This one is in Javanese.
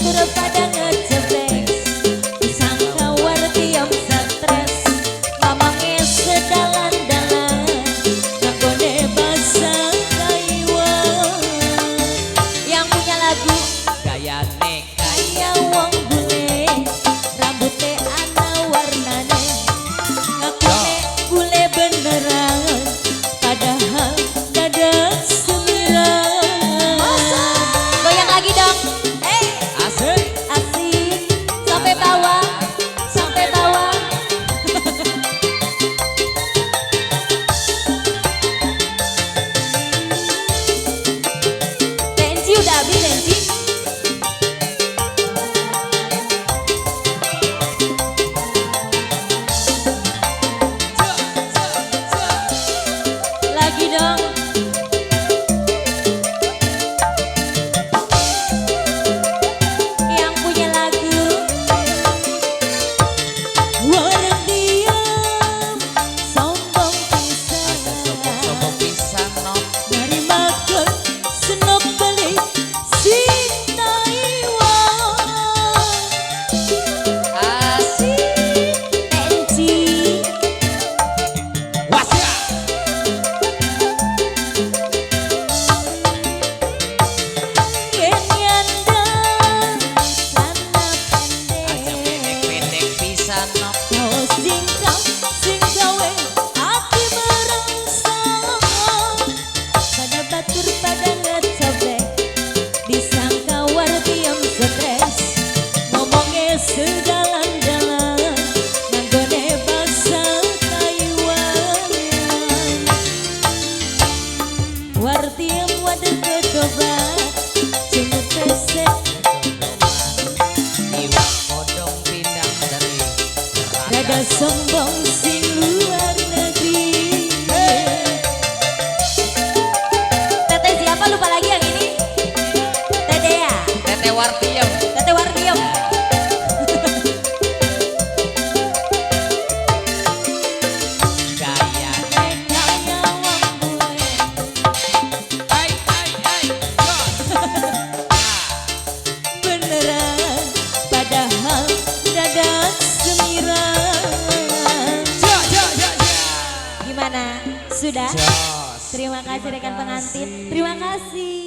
Batur pada ngejeblek, disangka Wartiem stres, ngomongnya sedalan-dalan, nganggone basa Taiwan. Yang punya lagu Gayane kaya wong bule, rambutnya ana warnane, ngakune bule beneran, padahal dadak semiran. Goyang lagi dong. Hey, asik. Asik sampai bawah, sampai bawah. Tenji udah habis Tenji. Lagi dong. Yang punya lagu Wartiem sombong pisan, Ada sombong-sombong pisan no. dari makan senok beli sing Taiwan. Asik. Tenji Wasya. Yen nyandang celana Aja pendek, pendek-pendek pisan no. kaos jingkang sing gawe ati merangsang. Pada batur pada ngecoblek, disangka Wartiem stres, ngomongnya sedalan-dalan, nganggone basa Taiwan. Wartiem waduh ketobrak, cuma pesek Iwak kodong pindang dari rada sombong sing luar negeri. Teteh siapa lupa lagi yang ini? Teteh ya? Tete Wartiem. Teteh Wartiem. Gayane Kaya wong bule. Ai ai ai. Jos. Beneran, padahal dadak semiran. Ja ja ja ja. Gimana? Sudah? Jos. Terima kasih rekan pengantin. Terima kasih.